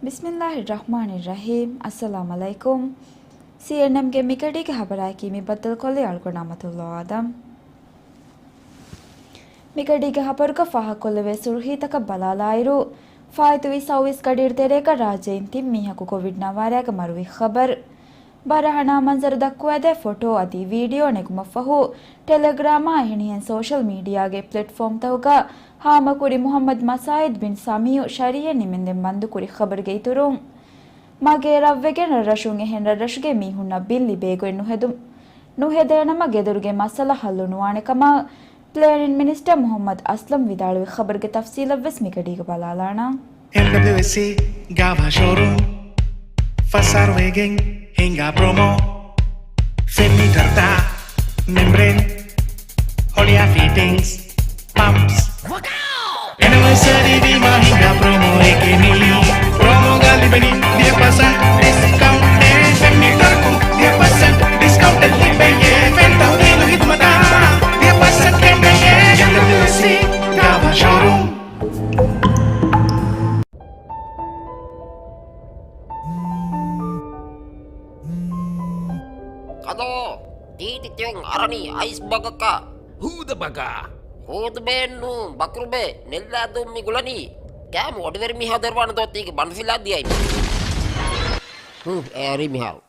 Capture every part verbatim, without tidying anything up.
ބިސްމިއްލާހި ރަޙްމާނި ރަޙީމް. އައްސަލާމް ޢަލައިކުމް. ސީއެންއެމްގެ މިގަޑީގެ ޚަބަރާއެކީ މި ބައްދަލުކޮށްލީ އަޅުގަނޑު އަމަތުﷲ އާދަމް. މިގަޑީގެ ޚަބަރުގަ ފާހަގަކޮށްލެވޭ ސުރުޚީތަކަށް ބަލާލާއިރު، ފާއިތުވި ސައުވީސް ގަޑިއިރު ތެރޭގަ ރާއްޖެއިން ތިން މީހަކު ކޮވިޑް ނަވާރައިގެ މަރުވި ޚަބަރު. ބަރަހަނާ މަންޒަރު ދައްކުވައިދޭ ފޮޓޯ އަދި ވީޑިއޯ ނެގުމަށްފަހު، ޓެލެގްރާމާ އެހެނިހެން ސޯޝަލް މީޑިއާގެ ޕްލެޓްފޯމްތަކުގަ ހާމަކުރި މުޙައްމަދު މަސާއިދް ބިން ސަމީއު ޝަރީއެއް ނިމެންދެން ބަންދުކުރި ޚަބަރުގެ އިތުރުން، މަގޭ ރަށްވެގެން ރަށްރަށުން އެހެން ރަށްރަށުގެ މީހުންނަށް ބިން ލިބޭ ގޮތް ނުހެދު، ނުހެދޭނަމަ ގެދޮރުގެ މައްސަލަ ޙައްލު ނުވާނެ ކަމަށް ޕްލޭނިން މިނިސްޓަރ މުޙައްމަދު އަސްލަމް ވިދާޅުވި ޚަބަރުގެ ތަފްސީލަށްވެސް މިގަޑީގަ ބަލާލާނަން. އެމްޑަބްލިއުއެސްސީ ގާވާ ޝޯރޫމް ފަސް އާރު ވޭގެން ހިނގާ ޕްރޮމޯ. ފެން މީޓަރުތައް، މެމްބްރޭން، ހޮޅިއާ ފިޓިންގްސް، ޕަމްޕްސް. އެނިވަރސަރީ ވީމާ ހިނގާ ޕްރޮމޯއެކޭ މީ. ޕްރޮމޯގަ ލިބެނީ ދިހަ ޕަސެންޓް ޑިސްކައުންޓެއް. ފެން މީޓަރަކުން ދިހަ ޕަސެންޓް ޑިސްކައުންޓެއް ލިބެޔޭ. ފެން ތަހުލީލު ޚިދުމަތާ ދިހަ ޕަސެންޓް ކެނޑެޔޭ. އެމްޑަބްލިއުއެސްސީ ގާވާ ޝޯރޫމް. ކަލޯ، ތީތި ތިޔޮން އަރަނީ އައިސް ބަގަކަށް. ހޫދަ ބަގާ. ހޫދުބޭއެއްނޫ، ބަކުރުބޭ، ނެއްލާދޫން މި ގުޅަނީ. ކާމު އޮޑިވެރި މީހާ ދެރުވާނެ ދޯ ތީގެ ބަނޑު ފިލާ ދިޔައިން. ހު، އެރީ މިހާރު.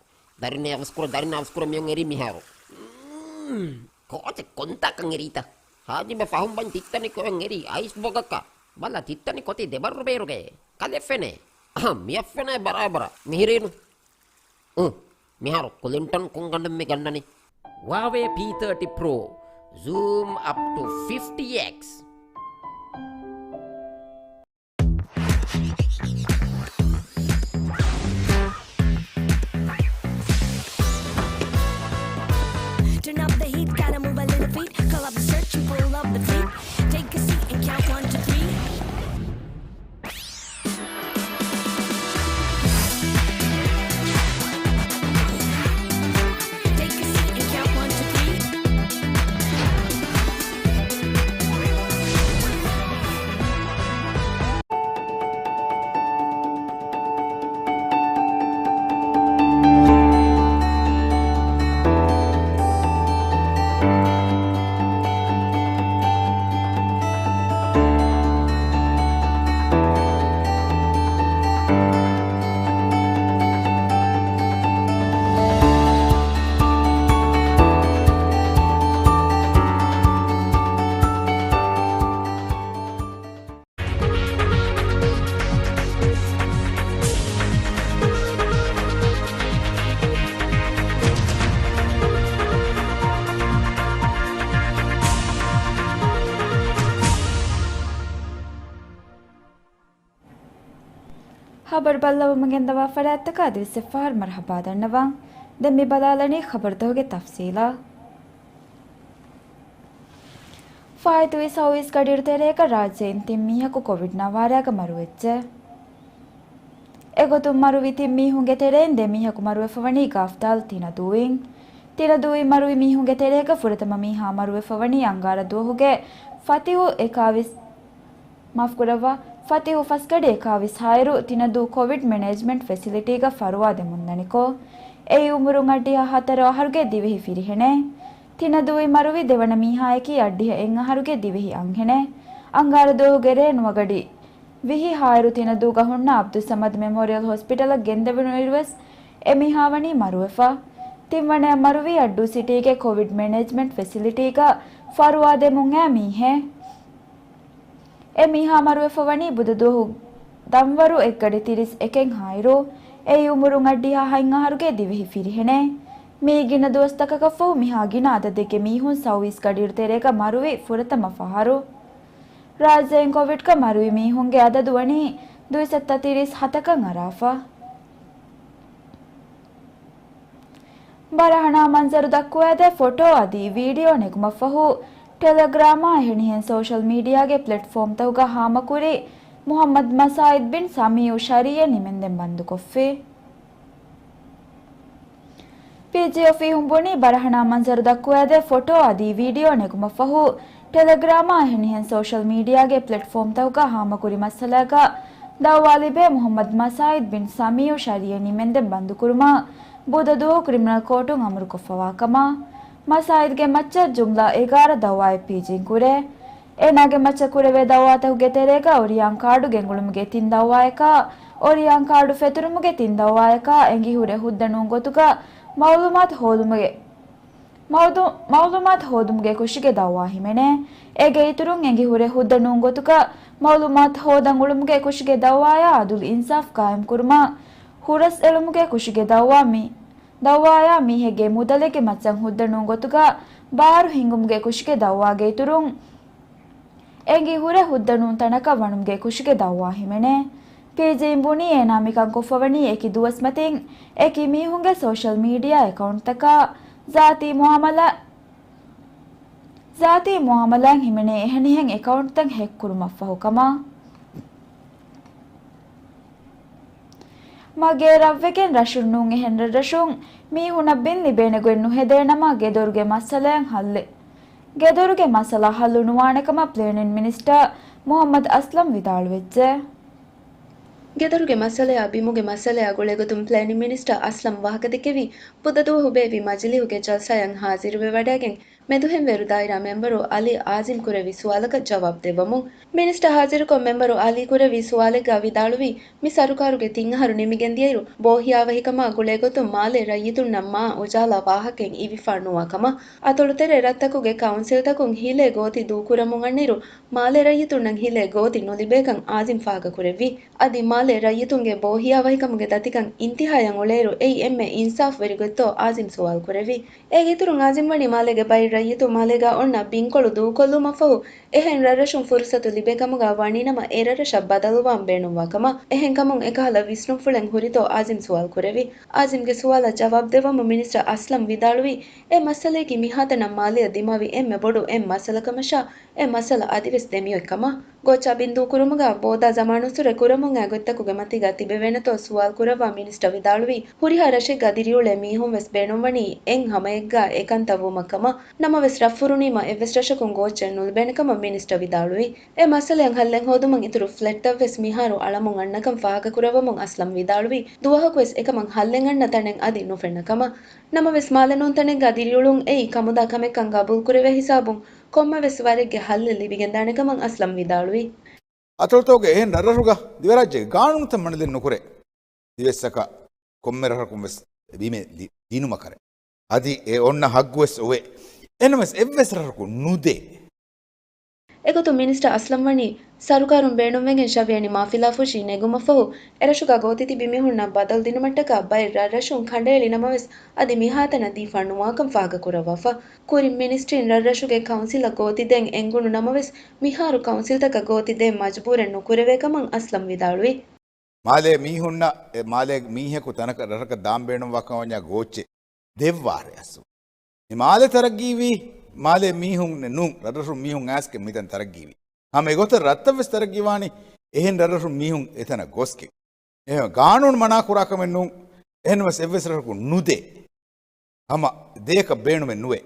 ދަރިން އަވަސްކުރ، ދަރިން އަވަސްކުރ މިޔޮން އެރީ މިހާރު. މް، ކޯޗެއް ކޮންތާކަން އެރީތަ؟ ހާޖިބެ ފަހުން ބަން ތިއްތަނި ކޮއެއް އެރީ އައިސް ބޮގަކަށް. ބަލަ ތިއްތަނި ކޮތި ދެބައްރު ބޭރުގައޭ. ކަލެ ފެނޭ. އަހަ، މިއަށް ފެނޭ ބަރާބަރަށް. މިހިރީނު. އު، މިހާރު ކުލިންޓަން ކޮންގަނޑެއް މި ގަންނަނީ؟ ހުއާވޭ ޕީ ތާޓީ ޕްރޯ. Zoom up to fifty X. Turn up the heat, gotta move a little feet. Call up the search and pull up the fleet. Take a seat and count one to three. Take a seat and count one to three. ޚަބަރު ބައްލަވަމުން ގެންދަވާ ފަރާތްތަކަށް އަދިވެސް އެއްފަހަރު މަރުޙަބާ ދަންނަވަން. ދެން މި ބަލާލަނީ ޚަބަރުތަކުގެ ތަފްސީލާ. ފާއިތުވި ސައުވީސް ގަޑިއިރު ތެރޭގަ ރާއްޖެއިން ތިން މީހަކު ކޮވިޑް ނަވާރައިގަ މަރުވެއްޖެ. އެގޮތުން މަރުވި ތިން މީހުންގެ ތެރެއިން ދެ މީހަކު މަރުވެފަވަނީ ގާފްދާލު ތިނަދޫއިން. ތިނަދޫއިން މަރުވި މީހުންގެ ތެރޭގަ ފުރަތަމަ މީހާ މަރުވެފަވަނީ އަންގާރަ ދުވަހުގެ ފަތިހު އެކާވީސް، މާފުކުރައްވާ، ފަތިހު ފަސްގަޑި އެކާވީސް ހާއިރު ތިނަދޫ ކޮވިޑް މެނޭޖްމަންޓް ފެސިލިޓީގަ ފަރުވާ ދެމުންދަނިކޮށް، އެއީ އުމުރުން އައްޑިހަ ހަތަރު އަހަރުގެ ދިވެހި ފިރިހެނެއް. ތިނަދޫއިން މަރުވި ދެވަނަ މީހާއަކީ އައްޑިހަ އެއް އަހަރުގެ ދިވެހި އަންހެނެއް. އަންގާރަ ދުވަހުގެ ރޭ ނުވަގަޑި ވިހި ހާއިރު ތިނަދޫގަ ހުންނަ އަބްދުއްސަމަދު މެމޯރިއަލް ހޮސްޕިޓަލަށް ގެންދެވުނުއިރުވެސް އެ މީހާ ވަނީ މަރުވެފަ. ތިންވަނައަށް މަރުވީ އައްޑޫ ސިޓީގެ ކޮވިޑް މެނޭޖްމަންޓް ފެސިލިޓީގަ ފަރުވާ ދެމުން އައި މީހެއް. އެ މީހާ މަރުވެފަ ވަނީ ބުދަ ދުވަހު ދަންވަރު އެއްގަޑި ތިރީސް އެކެއް ހާއިރު، އެއީ އުމުރުން އައްޑިހަ ހަތް އަހަރުގެ ދިވެހި ފިރިހެނެއް. މި ގިނަ ދުވަސްތަކަކަށްފަހު މިހާ ގިނަ އަދަދެއްގެ މީހުން ސައުވީސް ގަޑިއިރު ތެރޭގަ މަރުވި ފުރަތަމަ ފަހަރު. ރާއްޖެއިން ކޮވިޑްގަ މަރުވި މީހުންގެ އަދަދު ވަނީ ދުއިސައްތަ ތިރީސް ހަތަކަށް އަރާފަ. ބަރަހަނާ މަންޒަރު ދައްކުވައިދޭ ފޮޓޯ އަދި ވީޑިއޯ ނެގުމަށްފަހު، ޓެލެގްރާމާ އެހެނިހެން ސޯޝަލް މީޑިއާގެ ޕްލެޓްފޯމްތަކުގަ ހާމަކުރި މުޙައްމަދު މަސާއިދް ބިން ސަމީއު ޝަރީއެއް ނިމެންދެން ބަންދުކޮށްފި. ޕީޖީ އޮފީހުން ބުނީ، ބަރަހަނާ މަންޒަރު ދައްކުވައިދޭ ފޮޓޯ އަދި ވީޑިއޯ ނެގުމަށްފަހު، ޓެލެގްރާމާ އެހެނިހެން ސޯޝަލް މީޑިއާގެ ޕްލެޓްފޯމްތަކުގަ ހާމަކުރި މައްސަލައަކަށް ދައުވާ ލިބޭ މުޙައްމަދު މަސާއިދު ބިން ސަމީއު ޝަރީއަށް ނިމެންދެން ބަންދުކުރުމަށް ބުދަ ދުވަހު ކްރިމިނަލް ކޯޓުން އަމުރުކޮށްފަވާ ކަމަށް. މަސާއިދުގެ މައްޗަށް ޖުމްލަ އެގާރަ ދައުވާއެއް ޕީޖީން ކުރޭ. އޭނާގެ މައްޗަށް ކުރެވޭ ދައުވާތަކުގެ ތެރޭގަ އޮރިޔާން ކާޑު ގެންގުޅުމުގެ ތިން ދައުވާޔަކާ، އޮރިޔާން ކާޑު ފެތުރުމުގެ ތިން ދައުވާޔަކާ އެނގިހުރެ ހުއްދަ ނޫން ގޮތުގަ މައުލޫމާތު ހޯދުމުގެ މައުލޫ-، މައުލޫމާތު ހޯދުމުގެ ކުށުގެ ދައުވާ ހިމެނޭ. އޭގެ އިތުރުން އެނގިހުރެ ހުއްދަ ނޫން ގޮތުގަ މައުލޫމާތު ހޯދަން އުޅުމުގެ ކުށުގެ ދައުވާޔާ އަދުލު އިންސާފު ޤާއިމްކުރުމަށް ހުރަސް އެޅުމުގެ ކުށުގެ ދައުވާ މި-، ދައުވާޔާ މީހެއްގެ މުދަލެއްގެ މައްޗަށް ހުއްދަ ނޫން ގޮތުގަ ބާރު ހިންގުމުގެ ކުށުގެ ދައުވާގެ އިތުރުން އެނގި ހުރެ ހުއްދަ ނޫން ތަނަކަށް ވަނުމުގެ ކުށުގެ ދައުވާ ހިމެނޭ. ޕީޖީއިން ބުނީ އޭނާ މިކަން ކޮށްފަވަނީ އެކި ދުވަސް މަތިން އެކި މީހުންގެ ސޯޝަލް މީޑިއާ އެކައުންޓްތަކާ ޒާތީ މުއާމަލާ، ޒާތީ މުއާމަލާއިން ހިމެނޭ އެހެނިހެން އެކައުންޓްތައް ހެކް ކުރުމަށްފަހު ކަމަށް. މަގޭ ރަށްވެގެން ރަށުން ނޫން އެހެން ރަށްރަށުން މީހުންނަށް ބިން ލިބޭނެ ގޮތް ނުހެދޭނަމަ، ގެދޮރުގެ މައްސަލައަށް ހައްލެއް، ގެދޮރުގެ މައްސަލަ ހައްލު ނުވާނެ ކަމަށް ޕްލޭނިން މިނިސްޓަރ މުޙައްމަދު އަސްލަމް ވިދާޅުވެއްޖެ. ގެދޮރުގެ މައްސަލަޔާ ބިމުގެ މައްސަލަޔާ ގުޅޭގޮތުން ޕްލޭނިން މިނިސްޓަރ އަސްލަމް ވާހަކަދެއްކެވީ، ބުދަ ދުވަހު ބޭއްވި މަޖިލީހުގެ ޖަލްސާއަށް ހާޒިރުވެވަޑައިގެން، މެދުހެންވެރު ދާއިރާ މެންބަރު އަލީ އާޒިމް ކުރެއްވި ސުވާލަކަށް ޖަވާބު ދެއްވަމުން، މިނިސްޓަރ ހާޒިރުކޮށް، މެންބަރު އަލީ ކުރެއްވި ސުވާލެއްގަ ވިދާޅުވީ، މި ސަރުކާރުގެ ތިން އަހަރު ނިމިގެންދިޔައިރު، ބޯހިޔާވަހިކަމާ ގުޅޭގޮތުން މާލޭ ރައްޔިތުންނަށް މާ އުޖާލާ ވާހަކައެއް އިވިފާ ނުވާ ކަމަށް. އަތޮޅުތެރޭ ރަށްތަކުގެ ކައުންސިލްތަކުން ހިލޭ ގޯތި ދޫކުރަމުން އަންނައިރު، މާލޭ ރައްޔިތުންނަށް ހިލޭ ގޯތި ނުލިބޭކަން އާޒިމް ފާހަގަކުރެއްވި. އަދި މާލޭ ރައްޔިތުންގެ ބޯހިޔާވަހިކަމުގެ ދަތިކަން އިންތިހާޔަށް އުޅޭއިރު، އެއީ އެންމެ އިންސާފުވެރި ގޮތްތޯ އާޒިމް ސުވާލު ކުރެއްވި. އޭގެ އިތުރުން އާޒިމް ވަނީ މާލޭގެ ބައެއް ރައްޔިތުން މާލޭގަ އޮންނަ ބިންކޮޅު ދޫކޮށްލުމަށްފަހު، އެހެން ރަށްރަށުން ފުރުސަތު ލިބޭކަމުގަ ވަނީނަމަ، އެ ރަށްރަށަށް ބަދަލުވާން ބޭނުންވާ ކަމަށް. އެހެންކަމުން އެކަހަލަ ވިސްނުންފުޅެއް ހުރިތޯ އާޒިމް ސުވާލު ކުރެއްވި. އާޒިމްގެ ސުވާލަށް ޖަވާބު ދެއްވަމުން މިނިސްޓަރ އަސްލަމް ވިދާޅުވީ، އެ މައްސަލަޔަކީ މިހާތަނަށް މާލެއަށް ދިމާވި އެންމެ ބޮޑު އެއް މައްސަލަކަމަށާ، އެ މައްސަލަ އަދިވެސް ދެމިއޮތް ކަމަށް. ގޯއްޗާ ބިން ދޫކުރުމުގަ ބޯދާ ޒަމާނުއްސުރެ ކުރަމުން އައި ގޮތްތަކުގެ މަތީގަ ތިބެވޭނެތޯ ސުވާލު ކުރައްވާ މިނިސްޓަރ ވިދާޅުވީ، ހުރިހާ ރަށެއްގަ ދިރިއުޅޭ މީހުން ވެސް ބޭނުންވަނީ އެއް ހަމައެއްގަ އެކަންތައް ވުމަށް ކަމަށް. ނަމަވެސް، ރަށް ފުރުނީމަ އެއްވެސް ރަށަކުން ގޯއްޗެއް ނުލިބޭނެ ކަމަށް މިނިސްޓަރ ވިދާޅުވީ. އެ މައްސަލައަށް ހައްލެއް ހޯދުމަށް އިތުރު ފްލެޓްތައް ވެސް މިހާރު އަޅަމުން އަންނަކަން ފާހަގަކުރައްވަމުން އަސްލަމް ވިދާޅުވީ، ދުވަހަކުވެސް އެކަމަށް ހައްލެއް އަންނަ ތަނެއް އަދި ނުފެންނަ ކަމަށް. ނަމަވެސް، މާލެ ނޫން ތަނެއްގަ ދިރިއުޅުން އެއީ ކަމުދާ ކަމެއްކަން ގަބޫލުކުރެވޭ ހިސާބުން، ކޮންމެވެސް ވަރެއްގެ ހައްލެއް ލިބިގެންދާނެ ކަމަށް އަސްލަމް ވިދާޅުވި. އަތޮޅުތަކުގެ އެހެން ރަށްރަށުގަ ދިވެރާއްޖޭގެ ގާނޫނުތައް މަނިލެއް ނުކުރޭ. ދިވެއްސަކަށް ކޮންމެ ރަށަކުން ވެސް ބިމެއް ލި-، ދިނުމަށް ކަރޭ. އަދި އެ އޮންނަ ހައްގު ވެސް އޮވޭ. އެހެންނަމަވެސް، އެއްވެސް ރަށަކުން ނުދޭ. އެގޮތުން މިނިސްޓަރ އަސްލަމް ވަނީ، ސަރުކާރުން ބޭނުންވެގެން ޝަވިޔަނި މާފިލާފުށި ނެގުމަށްފަހު، އެރަށުގަ ގޯތި ތިބި މީހުންނަށް ބަދަލު ދިނުމަށްޓަކާ ބައެއް ރަށްރަށުން ކަނޑައެޅި ނަމަވެސް، އަދި މިހާތަނަށް ދީފާ ނުވާކަން ފާހަގަކުރައްވާފަ. ކުރިން މިނިސްޓްރީން ރަށްރަށުގެ ކައުންސިލަށް ގޯތި ދޭން އެނގުނު ނަމަވެސް، މިހާރު ކައުންސިލްތަކަށް ގޯތި ދޭން މަޖުބޫރެއް ނުކުރެވޭ ކަމަށް އަސްލަމް ވިދާޅުވި. މާލޭ މީހުންނަށް، އެ މާލޭ މީހަކު ތަނަކަށް ރަށަކަށް ދާން ބޭނުންވާކަމަށް ވަންޏާ ގޯއްޗެއް ދެއްވާށޭ އަސްލު. މި މާލެ ތަރައްގީވީ، މާލޭ މީހުން ނޫން، ރަށްރަށުން މީހުން އައިސްގެން މިތަން ތަރައްގީވީ. ހަމަ އެގޮތަށް ރަށްތައް ވެސް ތަރައްގީވާނީ އެހެން ރަށްރަށުން މީހުން އެތަނަށް ގޮސްގެން. އެހެން ގާނޫނު މަނާކުރާ ކަމެއް ނޫން، އެހެންވެސް އެއްވެސް ރަށަކުން ނުދޭ. ހަމަ ދޭކަށް ބޭނުމެއް ނުވޭ.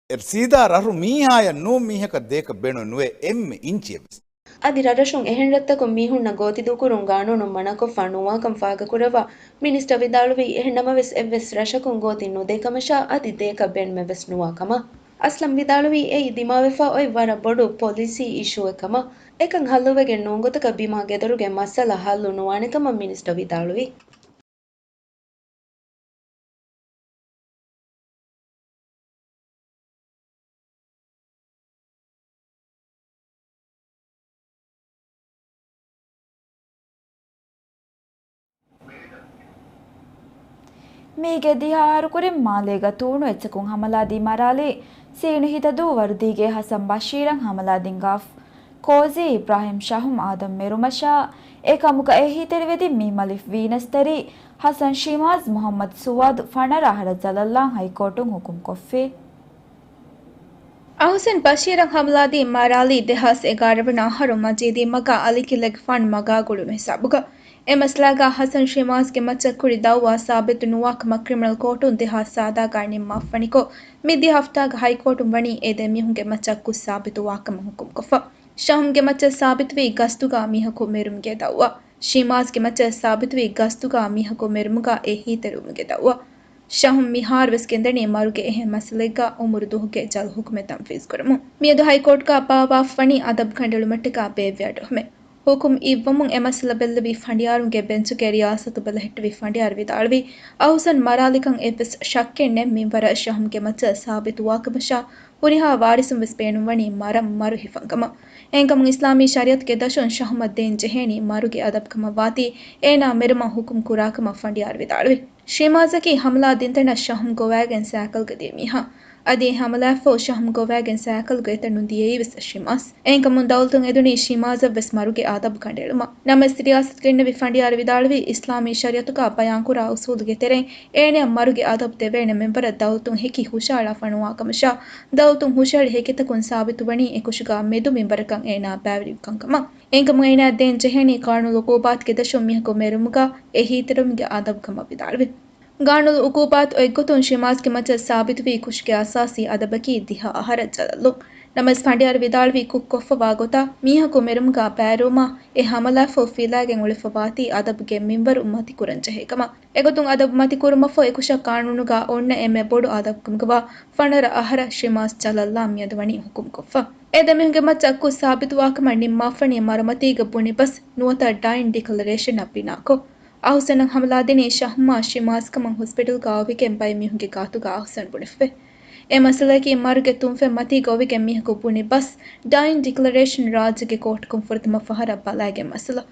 އެ ސީދާ ރަށު މީހާޔަށް ނޫން މީހަކަށް ދޭކަށް ބޭނުމެއް ނުވޭ އެންމެ އިންޗިއެއްވެސް. އަދި ރަށްރަށުން އެހެން ރަށްތަކުން މީހުންނަށް ގޯތި ދޫކުރުން ގާނޫނުން މަނާކޮށްފާ ނުވާކަން ފާހަގަކުރައްވާ މިނިސްޓަރ ވިދާޅުވީ، އެހެން ނަމަވެސް އެއްވެސް ރަށަކުން ގޯތި ނުދޭ ކަމަށާ އަދި ދޭކަށް ބޭނުމެއްވެސް ނުވާ ކަމަށް. އަސްލަމް ވިދާޅުވީ، އެއީ ދިމާވެފާ އޮތް ވަރަށް ބޮޑު ޕޮލިސީ އިޝޫއެއް ކަމަށް. އެކަން ހައްލުވެގެން ނޫން ގޮތަކަށް ބިމާ ގެދޮރުގެ މައްސަލަ ހައްލު ނުވާނެ ކަމަށް މިނިސްޓަރ ވިދާޅުވި. މީގެ ދިހަ އަހަރު ކުރިން މާލޭގަ ތޫނު އެއްޗަކުން ހަމަލާދީ މަރާލި ސީނު ހިތަދޫ ވަރުދީގެ ހަސަން ބަޝީރަށް ހަމަލާދިން ގާފް ކޯޒީ އިބްރާހިމް ޝަހުމް އާދަމް މެރުމަށާ، އެކަމުގަ އެހީތެރިވެދިން މީ މަލިފް ވީނަސްތެރި ހަސަން ޝިމާޒް މުހައްމަދު ސުވާދު ފަނަރަ އަހަރަށް ޖަލަށްލާން ހައިކޯޓުން ހުކުމްކޮށްފި. އަހުސެން ބަޝީރަށް ހަމަލާދީ މަރާލީ ދެހާސް އެގާރަ ވަނަ އަހަރު މަޖީދީ މަގާ އަލިކިލެގެފާނު މަގާގުޅުނު ހިސާބުގަ. އެ މައްސަލާގަ ހަސަން ޝިމާޒްގެ މައްޗަށް ކުރި ދައުވާ ސާބިތު ނުވާ ކަމަށް ކްރިމިނަލް ކޯޓުން ދެހާސް ސާދާގައި ނިންމާފަ ވަނިކޮށް، މިދިޔަ ހަފްތާގަ ހައިކޯޓުން ވަނީ އެ ދެ މީހުންގެ މައްޗަށް ކުށް ސާބިތުވާ ކަމަށް ހުކުމްކޮށްފަ. ޝަހުމްގެ މައްޗަށް ސާބިތުވި ގަސްތުގަ މީހަކު މެރުމުގެ ދައުވާ. ޝިމާޒްގެ މައްޗަށް ސާބިތުވި ގަސްތުގަ މީހަކު މެރުމުގަ އެހީތެރިވުމުގެ ދައުވާ. ޝަހުމް މިހާރުވެސް ގެންދަނީ މަރުގެ އެހެން މައްސަލައެއްގަ އުމުރު ދުވަހުގެ ޖަލް ހުކުމެއް ތަންފީޒުކުރަމުން. މިއަދު ހައިކޯޓްގަ ބާއްވާފަވަނީ އަދަބު ކަނޑައެޅުމަށްޓަކާ ބޭއްވި އަޑުއެހުމެއް. ހުކުމް އިއްވަމުން އެ މައްސަލަ ބެއްލެވި ފަނޑިޔާރުންގެ ބެންޗުގެ ރިޔާސަތު ބެލެހެއްޓެވި ފަނޑިޔާރު ވިދާޅުވީ، އަހުސަން މަރާލިކަން އެއްވެސް ޝައްކެއް ނެތް މިންވަރަށް ޝަހުމްގެ މައްޗަށް ސާބިތުވާކަމަށާ، ހުރިހާ ވާރިސުން ވެސް ބޭނުންވަނީ މަރަށް މަރު ހިފަންކަމަށް. އެހެންކަމުން އިސްލާމީ ޝަރީއަތުގެ ދަށުން ޝަހުމަށް ދޭން ޖެހޭނީ މަރުގެ އަދަބުކަމަށް ވާތީ، އޭނާ މެރުމަށް ހުކުމް ކުރާކަމަށް ފަނޑިޔާރު ވިދާޅުވި. ޝިމާޒަކީ ހަމަލާ ދިންތަނަށް ޝަހުމް ގޮވައިގެން ސައިކަލްގަ ދިޔަ މީހާ. އަދި އެ ހަމަލާއަށްފަހު ޝަހުމް ގޮވައިގެން ސައިކަލްގަ އެތަނުން ދިޔައީވެސް ޝިމާޒް. އެހެންކަމުން ދައުލަތުން އެދުނީ ޝިމާޒަށްވެސް މަރުގެ އަދަބު ކަނޑައެޅުމަށް. ނަމަވެސް ރިޔާސަތު ގެންނެވި ފަނޑިޔާރު ވިދާޅުވީ، އިސްލާމީ ޝަރީއަތުގަ ބަޔާންކުރާ އުސޫލުގެ ތެރެއިން އޭނަޔަށް މަރުގެ އަދަބު ދެވޭނެ މިންވަރަށް ދައުލަތުން ހެކި ހުށަހަޅާފަ ނުވާކަމަށާ، ދައުލަތުން ހުށަހެޅި ހެކިތަކުން ސާބިތުވަނީ އެކުށުގަ މެދު މިންވަރަކަށް އޭނާ ބައިވެރިވިކަންކަމަށް. އެހެންކަމުން އޭނާ ދޭން ޖެހޭނީ ޤާނޫނު އުޤޫބާތުގެ ދަށުން މީހަކު މެރުމުގަ އެހީތެރިވުމުގެ އަދަބުކަމަށް ވިދާޅުވި. ގާނޫނު އުޤޫބާތު އެއްގޮތުން ޝިމާޒްގެ މައްޗަށް ސާބިތުވީ ކުށުގެ އަސާސީ އަދަބަކީ ދިހަ އަހަރަށް ޖަލަށްލުން. ނަމަވެސް ފަނޑިޔާރު ވިދާޅުވީ ކުށް ކޮށްފަވާ ގޮތަށް މީހަކު މެރުމުގަ ބައިވެރިވުމާ އެ ހަމަލާއަށްފަހު ފިލާގެން އުޅެފަ ވާތީ އަދަބުގެ މިންވަރު މަތިކުރަން ޖެހޭ ކަމަށް. އެގޮތުން އަދަބު މަތިކުރުމަށްފަހު އެކުށަށް ޤާނޫނުގަ އޮންނަ އެންމެ ބޮޑު އަދަބުކަމުގަވާ ފަނަރަ އަހަރަށް ޝިމާޒް ޖަލަށްލާން މިއަދު ވަނީ ހުކުމްކޮށްފަ. އެ ދެމީހުންގެ މައްޗަށް ކުށް ސާބިތުވާކަމަށް ނިންމާފަނީ މަރުމަތީގަ ބުނި ބަސް ނުވަތަ ޑައިން ޑިކްލަރޭޝަންއަށް ބިނާކޮށް. އަހުސަނަށް ހަމަލާދިނީ ޝަހުމާ ޝިމާޒްކަމަށް ހޮސްޕިޓަލްގަ އޮވިގެން ބައެއް މީހުންގެ ގާތުގަ އަހުސަން ބުނެފަވޭ. އެ މައްސަލައަކީ މަރުގެ ތުންފަތް މަތީގަ އޮވިގެން މީހަކު ބުނި ބަސް ޑައިން ޑިކްލަރޭޝަން ރާއްޖޭގެ ކޯޓަކުން ފުރަތަމަ ފަހަރަށް ބަލައިގެން މައްސަލަ.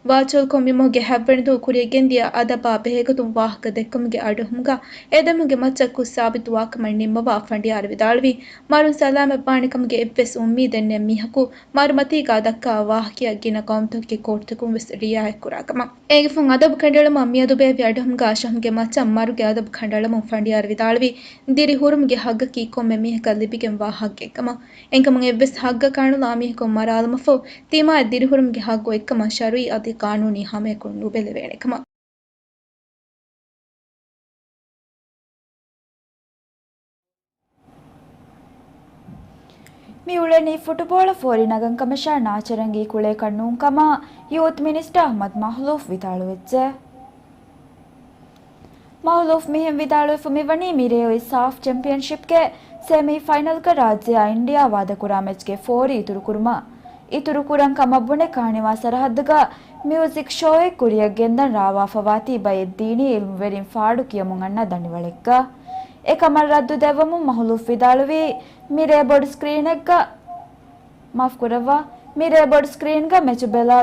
ވާޗުއަލްކޮށް މިމަހުގެ ހަތްވަނަ ދުވަހު ކުރިޔަށްގެންދިޔަ އަދަބާ ބެހޭގޮތުން ވާހަކަ ދެއްކުމުގެ އަޑުއެހުމުގަ އެ ދެމީހުންގެ މައްޗަށް ކުށް ސާބިތުވާކަމަށް ނިންމަވާ ފަނޑިޔާރު ވިދާޅުވީ، މަރުން ސަލާމަތްވާނެކަމުގެ އެއްވެސް އުއްމީދެއް ނެތް މީހަކު މަރުމަތީގަ ދައްކާ ވާހަކައަށް ގިނަ ޤައުމުތަކުގެ ކޯޓުތަކުން ވެސް ރިއާޔަތްކުރާ ކަމަށް. އޭގެފުން އަދަބު ކަނޑައެޅުމަށް މިއަދު ބޭއްވި އަޑުއެހުމުގަ ޝަހުމްގެ މައްޗަށް މަރުގެ އަދަބު ކަނޑައަޅަމުން ފަނޑިޔާރު ވިދާޅުވީ، ދިރިހުރުމުގެ ހައްގަކީ ކޮންމެ މީހަކަށް ލިބިގެންވާ ހައްގެއްކަމަށް. އެހެންކަމުން އެއްވެސް ހައްގަކާ ނުލާ މީހަކު މަރާލުމަށްފަހު ތިމާއަށް ދިރިހުރުމުގެ ހައްގު އޮތްކަމަށް ޝަރުއީ އަދި ޤާނޫނީ ހަމަޔަކުން ނުބެލެވޭނެކަމަށް. މިއުޅެނީ ފުޓުބޯޅަ ފޯރި ނަގަން ކަމަށާ ނާޗަރަނގީ ކުޅޭކަށް ނޫން ކަމަށް ޔޫތު މިނިސްޓާ އަޙްމަދު މަހުލޫފް ވިދާޅުވެއްޖެ. މަހުލޫފް މިހެން ވިދާޅުވެފަ މިވަނީ މިރޭ އޮތް ސާފް ޗެމްޕިއަންޝިޕްގެ ސެމީ ފައިނަލްގަ ރާއްޖެއާ އިންޑިއާ ވާދަކުރާ މެޗްގެ ފޯރި އިތުރުކުރުމަށް، އިތުރުކުރަން ކަމަށް ބުނެ ކާނިވާ ސަރަހައްދުގަ މިއުޒިކް ޝޯއެއް ކުރިއަށް ގެންދަން ރާވާފަވާތީ ބައެއް ދީނީ އިލްމުވެރިން ފާޑު ކިޔަމުން އަންނަ ދަނޑިވަޅެއްގަ. އެކަމަށް ރައްދު ދެއްވަމުން މަހުލޫފް ވިދާޅުވީ، މިރޭ ބޮޑު ސްކްރީނެއްގަ، މާފްކުރައްވާ، މިރޭ ބޮޑު ސްކްރީންގަ މެޗު ބެލާ،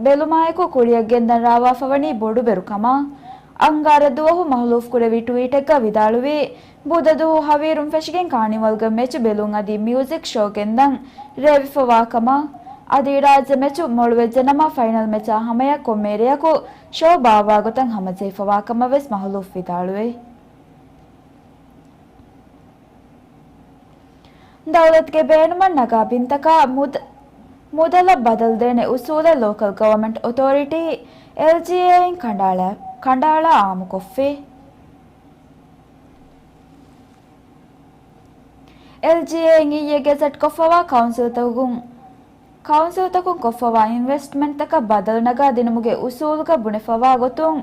ބެލުމާއެކު ކުރިއަށް ގެންދަން ރާވާފަވަނީ ބޮޑުބެރު ކަމަށް. އަންގާރަ ދުވަހު މަހުލޫފް ކުރެއްވި ޓްވީޓެއްގަ ވިދާޅުވީ، ބުދަ ދުވަހު ހަވީރުން ފެށިގެން ކާނިވަލްގަ މެޗު ބެލުން އަދި މިއުޒިކް ޝޯ ގެންދަން ރޭވިފަވާ ކަމަށް. އަދި ރާއްޖެ މެޗު މޮޅުވެއްޖެނަމަ ފައިނަލް މެޗާ ހަމަޔަށް ކޮންމެ އެރެއަކު ޝޯ ބާއްވާގޮތަށް ހަމަޖެހިފަވާ ކަމަށް ވެސް މަހުލޫފް ވިދާޅުވި. ދައުލަތުގެ ބޭނުމަށް ނަގާ ބިންތަކާ މުދ-، މުދަލަށް ބަދަލުދޭނެ އުސޫލެއް ލޯކަލް ގަވަމެންޓް އޮތޯރިޓީ، އެލްޖީއޭއިން ކަނޑައަޅާ، ކަނޑައަޅާ އާއްމުކޮށްފި. އެލްޖީއޭއިން އިއްޔެ ގެޒެޓްކޮށްފަވާ ކައުންސިލްތަކުން، ކައުންސިލްތަކުން ކޮށްފަވާ އިންވެސްޓްމަންޓްތަކަށް ބަދަލު ނަގާ ދިނުމުގެ އުސޫލުގަ ބުނެފަވާ ގޮތުން،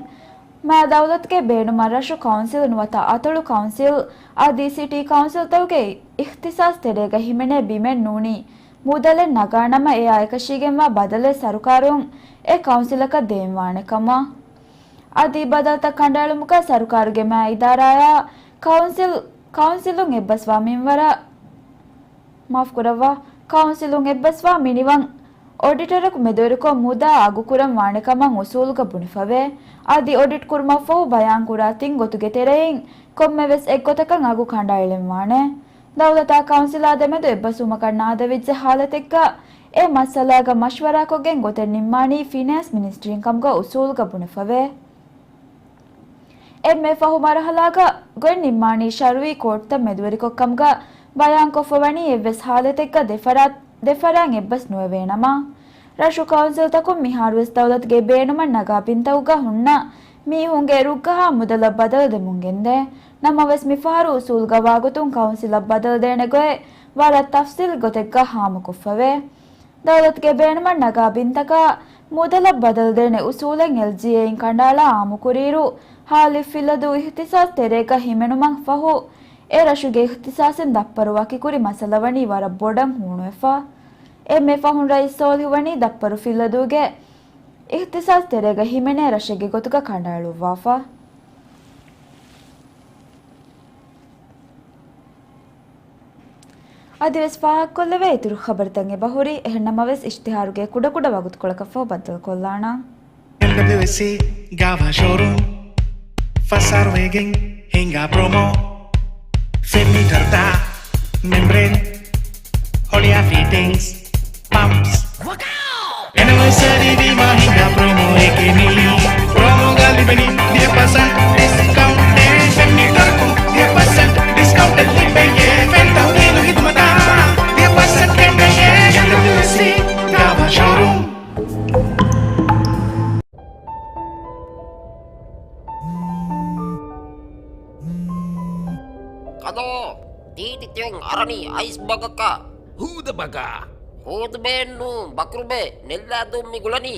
މާ ދައުލަތުގެ ބޭނުމަށް ރަށު ކައުންސިލް ނުވަތަ އަތޮޅު ކައުންސިލް އަދި ސިޓީ ކައުންސިލްތަކުގެ އިޚްތިޞާޞް ތެރޭގަ ހިމެނޭ ބިމެއް ނޫނީ މުދަލެއް ނަގާނަމަ އެއާ އެކަށީގެންވާ ބަދަލެއް ސަރުކާރުން އެ ކައުންސިލަކަށް ދޭންވާނެ ކަމަށް. އަދި ބަދަލުތައް ކަނޑައެޅުމުގަ ސަރުކާރުގެ މާ އިދާރާއާ ކައުންސިލް، ކައުންސިލުން އެއްބަސްވާ މިންވަރަށް، މާފްކުރައްވާ، ކައުންސިލުން އެއްބަސްވާ މިނިވަން އޮޑިޓަރަކު މެދުވެރިކޮށް މުދާ އަގުކުރަން ވާނެ ކަމަށް އުސޫލުގަ ބުނެފަވޭ. އަދި އޮޑިޓް ކުރުމަށްފަހު ބަޔާންކުރާ ތިން ގޮތުގެ ތެރެއިން ކޮންމެވެސް އެއްގޮތަކަށް އަގު ކަނޑައެޅެންވާނެ. ދައުލަތާ ކައުންސިލާ ދެމެދު އެއްބަސްވުމަކަށް ނާދެވިއްޖެ ހާލަތެއްގަ، އެ މައްސަލާގަ މަޝްވަރާކޮށްގެން ގޮތެއް ނިންމާނީ ފިނޭންސް މިނިސްޓްރީން ކަމުގަ އުސޫލުގަ ބުނެފަވޭ. އެންމެ ފަހު މަރުހަލާގަ ގޮތް ނިންމާނީ ޝަރުއީ ކޯޓްތައް މެދުވެރިކޮށް ކަމުގަ ބަޔާންކޮށްފަވަނީ އެއްވެސް ހާލަތެއްގަ ދެފަރާތް، ދެފަރާތް އެއްބަސް ނުވެވޭނަމަ. ރަށު ކައުންސިލްތަކުން މިހާރުވެސް ދައުލަތުގެ ބޭނުމަށް ނަގާ ބިންތަކުގަ ހުންނަ މީހުންގެ ރުއްގަހާ މުދަލަށް ބަދަލު ދެމުން ގެންދޭ. ނަމަވެސް މިފަހަރު އުސޫލުގަ ވާގޮތުން ކައުންސިލަށް ބަދަލު ދޭނެ ގޮތް ވަރަށް ތަފްސީލީ ގޮތެއްގަ ހާމަކޮށްފަވޭ. ދައުލަތުގެ ބޭނުމަށް ނަގާ ބިންތަކާ މުދަލަށް ބަދަލުދޭނެ އުސޫލެއް އެލްޖީއޭއިން ކަނޑައަޅާ އާއްމުކުރިއިރު، ހާލި ފިއްލަދޫ އިހްތިސާސް ތެރޭގަ ހިމެނުމަށް ފަހު، އެ ރަށުގެ އިހްތިސާސްއިން ދައްޕަރު ވަކިކުރި މައްސަލަ ވަނީ ވަރަށް ބޮޑަށް ހޫނުވެފަ. އެންމެ ފަހުން ރައީސް ސޯލިހު ވަނީ ދައްޕަރު ފިއްލަދޫގެ އިހްތިސާސް ތެރޭގަ ހިމެނޭ ރަށެއްގެ ގޮތުގަ ކަނޑައެޅުއްވާފަ. އަދިވެސް ފާހަގަކޮށްލެވޭ އިތުރު ޚަބަރުތައް އެބަހުރި. އެހެންނަމަވެސް، އިޝްތިހާރުގެ ކުޑަކުޑަ ވަގުތުކޮޅަކަށްފަހު ބައްދަލުކޮށްލާނަން. އެމްޑަބްލިއުއެސްސީ ގާވާ ޝޯރޫމް ފަސް އަހަރު ވެގެން ހިނގާ ޕްރޮމޯ. ފެން މީޓަރުތައް، މެމްބްރޭން، ހޮޅިއާ ފިޓިންގްސް، ޕަމްޕްސް. އެނިވަރސަރީ ވީމާ ހިނގާ ޕްރޮމޯއެކޭ މީ. ޕްރޮމޯގަ ލިބެނީ ވިހި ޕަސެންޓް ޑިސްކައުންޓެއް. ފެން މީޓަރަކުން ވިހި ޕަސެންޓް ޑިސްކައުންޓެއް ލިބެޔޭ. ފެން ތަހުލީލު ހިދުމަތާ ވިހި ޕަސެންޓް ކެނޑެޔޭ. އެމްޑަބްލިއުއެސްސީ ގާވާ ޝޯރޫމް. ކަލޯ، ތީތި ތިޔޮން އަރަނީ އައިސް ބަގަކަށް. ހޫދަ ބަގާ. ހޫދުބޭން ނޫން، ބަކުރުބޭ، ނެއްލާދޫން މި ގުޅަނީ.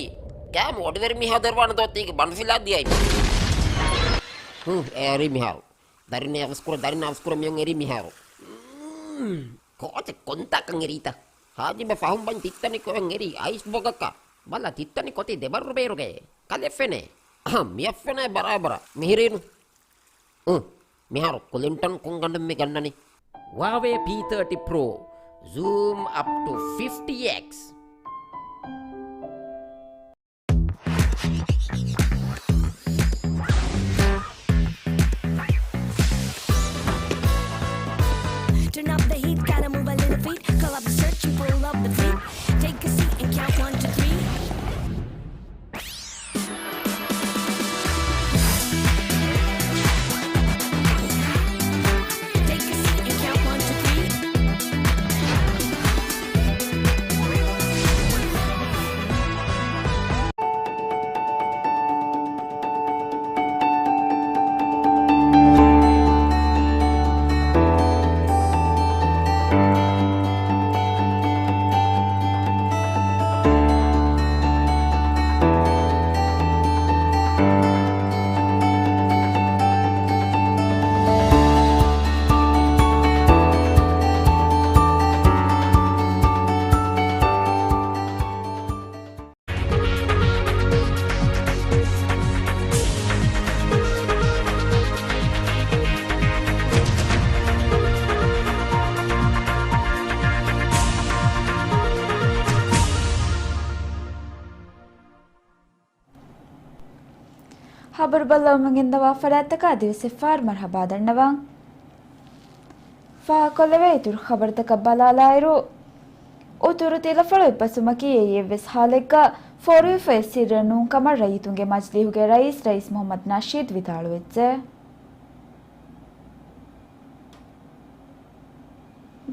ކާމު އޮޑިވެރި މީހާ ދެރުވާނެ ދޯ ތީގެ ބަނޑު ފިލާ ދިޔައި. ހު، އެރީ މިހާރު. ދަރިން އަވަސްކުރ، ދަރިން އަވަސްކުރ މިޔޮން އެރީ މިހާރު. މް، ކޯޗެއް ކޮންތާކަން އެރީތަ؟ ހާޖިބަ ފަހުން ބަން ތިއްތަނި ކޮއެން އެރީ އައިސް ބޮގަކަށް. ބަލަ ތިއްތަނި ކޮތީ ދެބައްރު ބޭރުގައޭ. ކަލެ ފެނޭ. އަހަ، މިއަށް ފެނޭ ބަރާބަރަށް. މިހިރީނު. އު، މިހާރު ކުލިންޓަން ކުންގަނޑުން މި ގަންނަނީ. ހުއާވޭ ޕީ ތާޓީ ޕްރޯ، ޒޫމް އަޕް ޓު ފިފްޓީ އެކްސް. Turn up the heat, gotta move a little feet. Call up the search and pull up the feet. Take a seat and count one, two, three. Take a seat and count one, two, three. ހަބަރު ބައްލަވަމުން ގެންދަވާ ފަރާތްތަކަށް އަދިވެސް އެއްފަހަރު މަރުހަބާ ދަންނަވަން. ފާހަގަކޮށްލެވޭ އިތުރު ޚަބަރުތަކަށް ބަލާލާއިރު، އުތުރު ތިލަފަޅު އެއްބަސްވުމަކީ އެއީ އެއްވެސް ހާލެއްގަ ފޮރުވިފައި ސިއްރެއް ނޫން ކަމަށް ރައްޔިތުންގެ މަޖިލީހުގެ ރައީސް، ރައީސް މުހައްމަދު ނަޝީދު ވިދާޅުވެއްޖެ.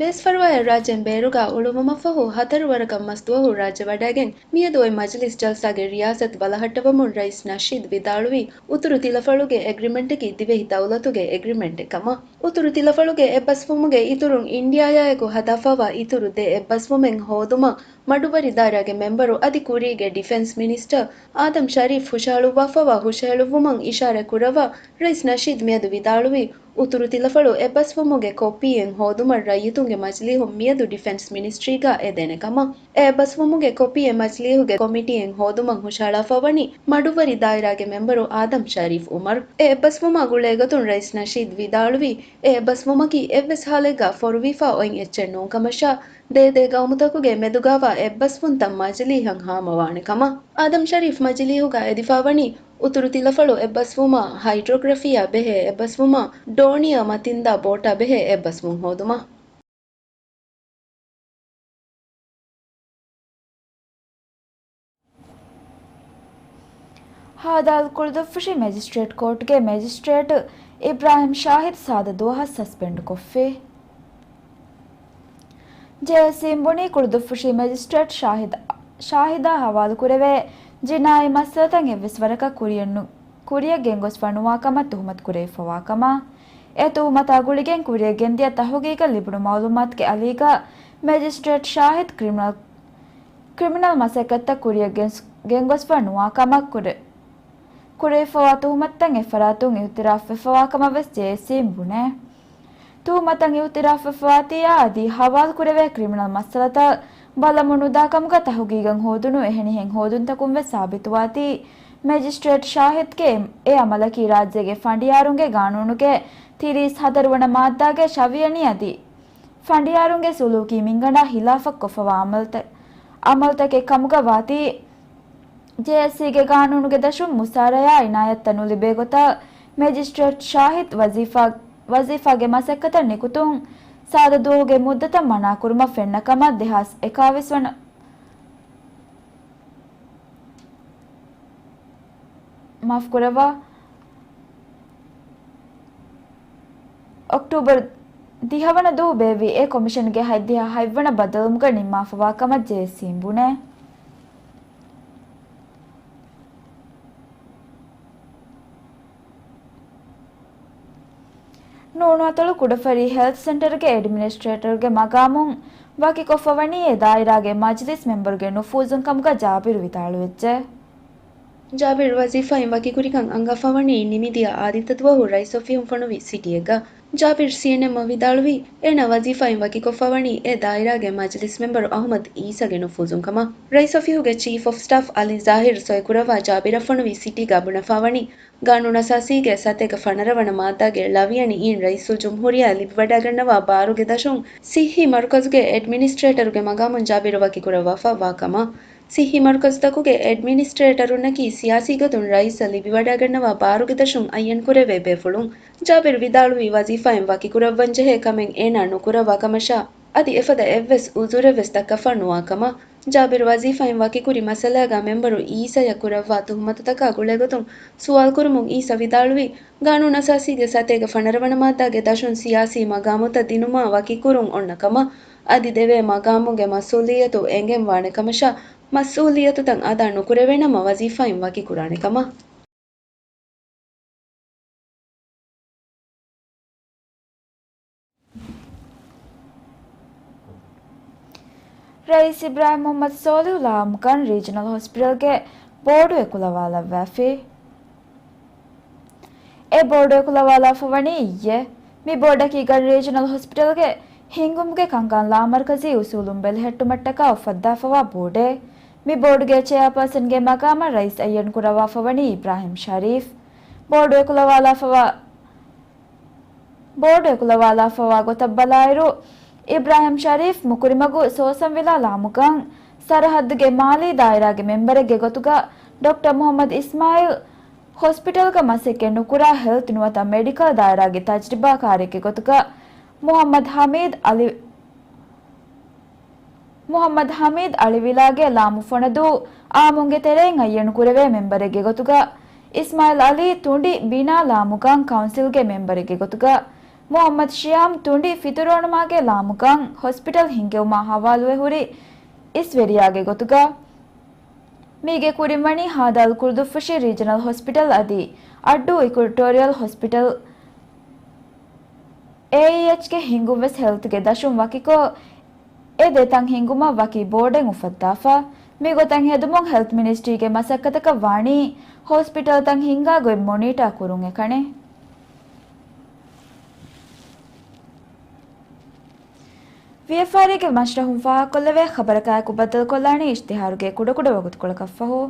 ބޭސްފަރުވާއެއް ރާއްޖޭން ބޭރުގަ އުޅުއްވުމަށްފަހު، ހަތަރު ވަރަކަށް މަސްދުވަހު ރާއްޖެ ވަޑައިގެން މިއަދު އޮތް މަޖިލިސް ޖަލްސާގެ ރިޔާސަތު ބަލަހައްޓަވަމުން ރައީސް ނަޝީދު ވިދާޅުވީ، އުތުރު ތިލަފަޅުގެ އެގްރިމެންޓަކީ ދިވެހި ދައުލަތުގެ އެގްރިމެންޓެއް ކަމަށް. އުތުރު ތިލަފަޅުގެ އެއްބަސްވުމުގެ އިތުރުން އިންޑިއާއާއެކު ހަދާފައިވާ އިތުރު ދެ އެއްބަސްވުމެއް ހޯދުމަށް މަޑުއްވަރި ދާއިރާގެ މެމްބަރު އަދި ކުރީގެ ޑިފެންސް މިނިސްޓަރ އާދަމް ޝަރީފް ހުށަހަޅުއްވާފައިވާ ހުށަހެޅުއްވުމަށް އިޝާރަތް ކުރައްވާ ރައީސް ނަޝީދު މިއަދު ވިދާޅުވީ، އުތުރު ތިލަފަޅު އެއްބަސްވުމުގެ ކޮޕީއެއް ހޯދުމަށް ރައްޔިތުންގެ މަޖިލީހުން މިއަދު ޑިފެންސް މިނިސްޓްރީގަ އެދޭނެ ކަމަށް. އެ އެއްބަސްވުމުގެ ކޮޕީއެއް މަޖިލީހުގެ ކޮމިޓީއެއް ހޯދުމަށް ހުށަހަޅާފަ ވަނީ މަޑުއްވަރި ދާއިރާގެ މެމްބަރު އާދަމް ޝަރީފް އުމަރު. އެ އެއްބަސްވުމާ ގުޅޭގޮތުން ރައީސް ނަޝީދު ވިދާޅުވީ، އެ އެއްބަސްވުމަކީ އެއްވެސް ހާލެއްގަ ފޮރުވިފަ އޮތް އެއްޗެއް ނޫން ކަމަށާ، ދޭ ދޭ ގައުމުތަކުގެ މެދުގަވާ އެއްބަސްވުންތައް މަޖިލީހަށް ހާމަވާނެ ކަމަށް. އާދަމް ޝަރީފް މަޖިލީހުގަ އެދިފަ ވަނީ، އުތުރު ތިލަފަޅު އެއްބަސްވުމާ، ހައިޑްރޮގްރަފީއާ ބެހޭ އެއްބަސްވުމާ، ޑޯނިއާ މަތިންދާ ބޯޓާ ބެހޭ އެއްބަސްވުން ހޯދުމަށް. ހދ. ކުޅުދުއްފުށި މެޖިސްޓްރޭޓް ކޯޓްގެ މެޖިސްޓްރޭޓް އިބްރާހިމް ޝާހިދު ސާދަ ދުވަހަށް ސަސްޕެންޑް ކޮށްފި. ޖޭއެސްސީން ބުނީ ކުޅުދުއްފުށި މެޖިސްޓްރޭޓް ޝާހިދު، ޝާހިދާ ހަވާލުކުރެވޭ ޖިނާއީ މައްސަލަތައް އެއްވެސް ވަރަކަށް ކުރިއަށް ނު، ކުރިއަށް ގެންގޮސްފަ ނުވާ ކަމަށް ތުހުމަތު ކުރެވިފަވާ ކަމަށް. އެ ތުހުމަތާ ގުޅިގެން ކުރިއަށް ގެންދިޔަ ތަހުގީގަށް ލިބުނު މައުލޫމާތުގެ އަލީގަ މެޖިސްޓްރޭޓް ޝާހިދު ކްރިމިނަލް ކްރިމިނަލް މަސައްކަތްތައް ކުރިއަށް ގެންސް-، ގެންގޮސްފަ ނުވާ ކަމަށް ކުރެ-، ކުރެވިފައިވާ ތުހުމަތުތައް އެއްފަރާތުން އިއުތިރާފްވެފައިވާ ކަމަށް ވެސް ޖޭއެސްސީން ބުނޭ. ތުހުމަތަށް އިއުތިރާފްވެފައިވާތީއާ އަދި ހަވާލުކުރެވޭ ކްރިމިނަލް މައްސަލަތައް ބަލަމުނުދާ ކަމުގަ ތަހުގީގަށް ހޯދުނު އެހެނިހެން ހޯދުންތަކުން ވެސް ސާބިތުވާތީ، މެޖިސްޓްރޭޓް ޝާހިދްގެ އެ އަމަލަކީ ރާއްޖޭގެ ފަނޑިޔާރުންގެ ގާނޫނުގެ ތިރީސް ހަތަރު ވަނަ މާއްދާގެ ޝަވިޔަނީ އަދި ފަނޑިޔާރުންގެ ސުލޫކީ މިންގަނޑާ ހިލާފަށް ކޮށްފަވާ އަމަލްތަ-، އަމަލްތަކެއް ކަމުގަ ވާތީ، ޖޭއެސްސީގެ ގާނޫނުގެ ދަށުން މުސާރަޔާ އިނާޔަތްތައް ނުލިބޭ ގޮތަށް މެޖިސްޓްރޭޓް ޝާހިދް ވަޒީފާ-، ވަޒީފާގެ މަސައްކަތަށް ނިކުތުން ސާދަ ދުވަހުގެ މުއްދަތަށް މަނާކުރުމަށް ފެންނަ ކަމަށް ދެހާސް އެކާވީސް ވަނަ، މާފްކުރައްވާ، އޮކްޓޫބަރު ދިހަވަނަ ދުވަހު ބޭއްވި އެ ކޮމިޝަންގެ ހަތްދިހަ ހަތްވަނަ ބައްދަލުވުމުގަ ނިންމާފަވާ ކަމަށް ޖޭއެސްސީން ބުނޭ. ނޫނުއަތޮޅު ކުޑަފަރީ ހެލްތު ސެންޓަރުގެ އެޑްމިނިސްޓްރޭޓަރުގެ މަގާމުން ވަކިކޮށްފަވަނީ އެ ދާއިރާގެ މަޖިލިސް މެމްބަރުގެ ނުފޫޒުން ކަމުގަ ޖާބިރު ވިދާޅުވެއްޖެ. ޖާބިރު ވަޒީފާއިން ވަކިކުރިކަން އަންގާފަވަނީ ނިމިދިޔަ އާދިއްތަ ދުވަހު ރައީސް އޮފީހުން ފޮނުވި ސިޓީއެއްގަ. ޖާބިރު ސީއެންއެމްއަށް ވިދާޅުވީ، އޭނާ ވަޒީފާއިން ވަކިކޮށްފަވަނީ އެ ދާއިރާގެ މަޖިލިސް މެމްބަރު އަހުމަދު އީސާގެ ނުފޫޒުން ކަމަށް. ރައީސް އޮފީހުގެ ޗީފް އޮފް ސްޓާފް އަލީ ޒާހިރު ސޮއިކުރައްވާ ޖާބިރަށް ފޮނުވި ސިޓީގަ ބުނެފަވަނީ، ގާނޫނުއަސާސީގެ ސަތޭކަ ފަނަރަ ވަނަ މާއްދާގެ ޅަވިޔަނި އިން ރައީސުލްޖުމްހޫރިއްޔާ ލިބިވަޑައިގަންނަވާ ބާރުގެ ދަށުން ސިއްހީ މަރުކަޒުގެ އެޑްމިނިސްޓްރޭޓަރުގެ މަގާމުން ޖާބިރު ވަކިކުރައްވާފަ ވާ ކަމަށް. ސިއްހީ މަރުކަޒުތަކުގެ އެޑްމިނިސްޓްރޭޓަރުންނަކީ ސިޔާސީ ގޮތުން ރައީސަށް ލިބިވަޑައިގަންނަވާ ބާރުގެ ދަށުން އައްޔަން ކުރެވޭ ބޭފުޅުން. ޖާބިރު ވިދާޅުވީ ވަޒީފާއިން ވަކިކުރައްވަންޖެހޭ ކަމެއް އޭނާ ނުކުރައްވާ ކަމަށާ، އަދި އެފަދަ އެއްވެސް އުޒުރެއްވެސް ދައްކަފަ ނުވާ ކަމަށް. ޖާބިރު ވަޒީފާއިން ވަކިކުރި މައްސަލާގަ މެމްބަރު އީސަޔަށް ކުރައްވާ ތުހުމަތުތަކާ ގުޅޭގޮތުން ސުވާލުކުރުމުން އީސަ ވިދާޅުވީ، ގާނޫނުއަސާސީގެ ސަތޭކަ ފަނަރަ ވަނަ މާއްދާގެ ދަށުން ސިޔާސީ މަގާމުތައް ދިނުމާ ވަކިކުރުން އޮންނަ ކަމަށް، އަދި ދެވޭ މަގާމުގެ މަސްއޫލިއްޔަތު އެނގެން ވާނެ ކަމަށާ، މަސްއޫލިއްޔަތުތައް އަދާ ނުކުރެވޭނަމަ ވަޒީފާއިން ވަކިކުރާނެ ކަމަށް. ރައީސް އިބްރާހިމް މުޙައްމަދު ސޯލިހު ލާމުކަން ރީޖަނަލް ހޮސްޕިޓަލްގެ ބޯޑު އެކުލަވާލައްވާފި. އެ ބޯޑު އެކުލަވާލާފަވަނީ އިއްޔެ. މި ބޯޑަކީ ގަން ރީޖަނަލް ހޮސްޕިޓަލްގެ ހިންގުމުގެ ކަންކަން ލާމަރުކަޒީ އުސޫލުން ބެލެހެއްޓުމަށްޓަކާ އުފައްދާފަވާ ބޯޑެއް. މި ބޯޑުގެ ޗެއާޕާސަންގެ މަގާމަށް ރައީސް އައްޔަން ކުރައްވާފަވަނީ އިބްރާހިމް ޝަރީފް. ބޯޑު އެކުލަވާލާފަވާ، ބޯޑު އެކުލަވާލާފަވާ ގޮތަށް ބަލާއިރު، އިބްރާހިމް ޝަރީފް މުކުރިމަގު ސޯސަންވިލާ ލާމުކަން ސަރަހައްދުގެ މާލީ ދާއިރާގެ މެމްބަރެއްގެ ގޮތުގަ، ޑޮކްޓަރ މުޙައްމަދު އިސްމާއިލް ހޮސްޕިޓަލްގަ މަސައްކަތް ނުކުރާ ހެލްތު ނުވަތަ މެޑިކަލް ދާއިރާގެ ތަޖްރިބާކާރެއްގެ ގޮތުގަ މުޙައްމަދު ޙަމީދު އަލި، މުޙައްމަދު ޙަމީދު އަޅިވިލާގެ ލާމު ފޮނަދޫ އާއްމުންގެ ތެރެއިން އައްޔަން ކުރެވޭ މެމްބަރެއްގެ ގޮތުގަ އިސްމާއިލް އަލީ ތުނޑި ބިނާ ލާމުކަން ކައުންސިލްގެ މެމްބަރެއްގެ ގޮތުގަ މުޙައްމަދު ޝިޔާމް ތުނޑި ފިތުރޯނުމާގެ ލާމުކަން ހޮސްޕިޓަލް ހިންގެވުމާ ހަވާލުވެ ހުރި އިސްވެރިޔާގެ ގޮތުގަ. މީގެ ކުރިންވަނީ ހާދަ އަލް ކުރުދުއްފުށި ރީޖަނަލް ހޮސްޕިޓަލް އަދި އައްޑޫ އިކުއެޓޯރިއަލް ހޮސްޕިޓަލް އޭއީއެޗްގެ ހިންގުން ވެސް ހެލްތުގެ ދަށުން ވަކިކޮށް، އެ ދެތަން ހިންގުމަށް ވަކި ބޯޑެއް އުފައްދާފަ. މިގޮތަށް ހެދުމުން ހެލްތު މިނިސްޓްރީގެ މަސައްކަތަކަށް ވާނީ ހޮސްޕިޓަލްތައް ހިންގާ ގޮތް މޮނީޓާ ކުރުން އެކަނި. ވިޔަފާރީގެ މަސްރަހުން ފާހަގަކޮށްލެވޭ ޚަބަރަކާއެކު ބައްދަލުކޮށްލާނީ އިޝްތިހާރުގެ ކުޑަކުޑަ ވަގުތުކޮޅަކަށްފަހު.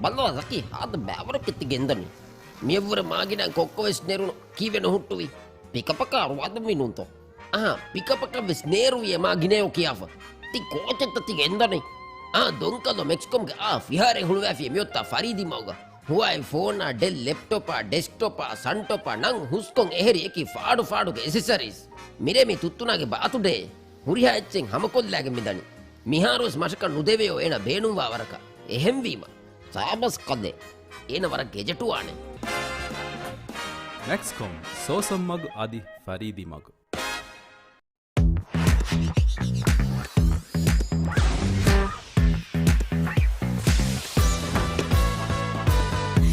ބައްލަވާ ޒަކީ، ހާދަ ބައިވަރަކަށް ތި ގެންދަނީ. މިއަށްވުރެ މާގިނަ ކޮއްކޮވެސް ނެރުނު ކީއްވެ ނުހުއްޓުވީ؟ ޕިކަޕަކާ އަރުވާދަންވީ ނޫންތޯ؟ އާ، ޕިކަޕަކަށް ވެސް ނޭރުވިއޭ މާ ގިނައޭ ކިޔާފަ. ތި ކޯޗެއްތަ ތި ގެންދަނީ؟ އާ، ދޮންކަލޯ މެކްސްކޮމްގެ އާ ފިހާރައެއް ހުޅުވާފިޔޭ މިއޮތާ ފަރީދީ މަގުގަ. ހުވާއި ފޯނާ، ޑެލް ލެޕްޓޮޕާ، ޑެސްކްޓޮޕާ، ސަންޓޮޕާ ނަން ހުސްކޮށް އެހެރި އެކި ފާޑު ފާޑުގެ އެސެސަރީސް. މިރޭ މި ތުއްތުނާގެ ބާތުޑޭ. ހުރިހާ އެއްޗެއް ހަމަކޮށްލާގެން މިދަނީ. މިހާރުވެސް މަށަކަށް ނުދެވޭޔޯ އޭނަ ބޭނުންވާ ވަރަކަށް. އެހެންވީމަ، ސާބަސް ކަލޭ. އޭނަ ވަރަށް ގެޖެޓުވާނެ. މެކްސްކޮމް، ސޯސަން މަގު އަދި ފަރީދީ މަގު.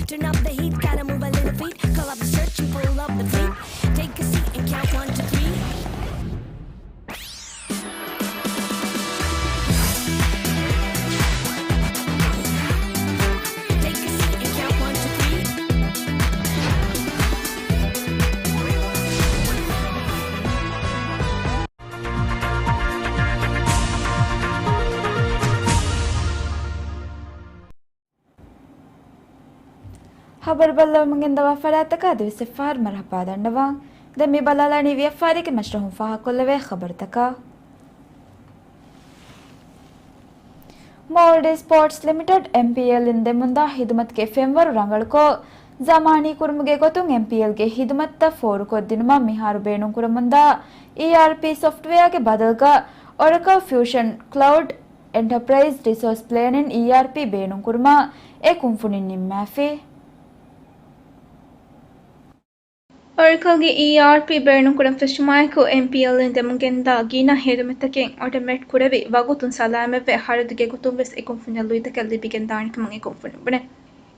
Turn up the heat, gotta move a little feet. Call up the search and pull up the fleet. Take a seat and count one to three. Take a seat and count one to three. ޚަބަރު ބައްލަވަމުން ގެންދަވާ ފަރާތްތަކަށް އަދިވެސް އެއްފަހަރު މަރުޙަބާ ދަންނަވަން. ދެން މި ބަލާލާނީ ވިޔަފާރީގެ މަސްރަހުން ފާހަގަކޮށްލެވޭ ޚަބަރުތަކަށް. މޯލްޑިވްސް ޕޯޓްސް ލިމިޓެޑް، އެމްޕީއެލް އިން ދެމުންދާ ހިދުމަތުގެ ފެންވަރު ރަނގަޅުކޮށް، ޒަމާނީ ކުރުމުގެ ގޮތުން އެމްޕީއެލްގެ ހިދުމަތްތައް ފޯރުކޮށްދިނުމަށް މިހާރު ބޭނުންކުރަމުންދާ އީއާރްޕީ ސޮފްޓްވެއާގެ ބަދަލުގަ އޮރަކަލް ފިއުޝަން ކްލައުޑް އެންޓަޕްރައިޒް ރިސޯސް ޕްލޭނިން، އީއާރްޕީ، ބޭނުންކުރުމަށް އެ ކުންފުނިން ނިންމާފި. އޮރަކަލްގެ އީއާރްޕީ ބޭނުންކުރަން ފެށުމާއެކު، އެމްޕީއެލްއިން ދެމުންގެންދާ ގިނަ ހިދުމަތްތަކެއް އޮޓޮމޭޓް ކުރެވި، ވަގުތުން ސަލާމަތްވެ، ހަރަދުގެ ގޮތުން ވެސް އެ ކުންފުނިއަށް ލުއިތަކެއް ލިބިގެން ދާނެ ކަމަށް އެ ކުންފުނިން ބުނޭ.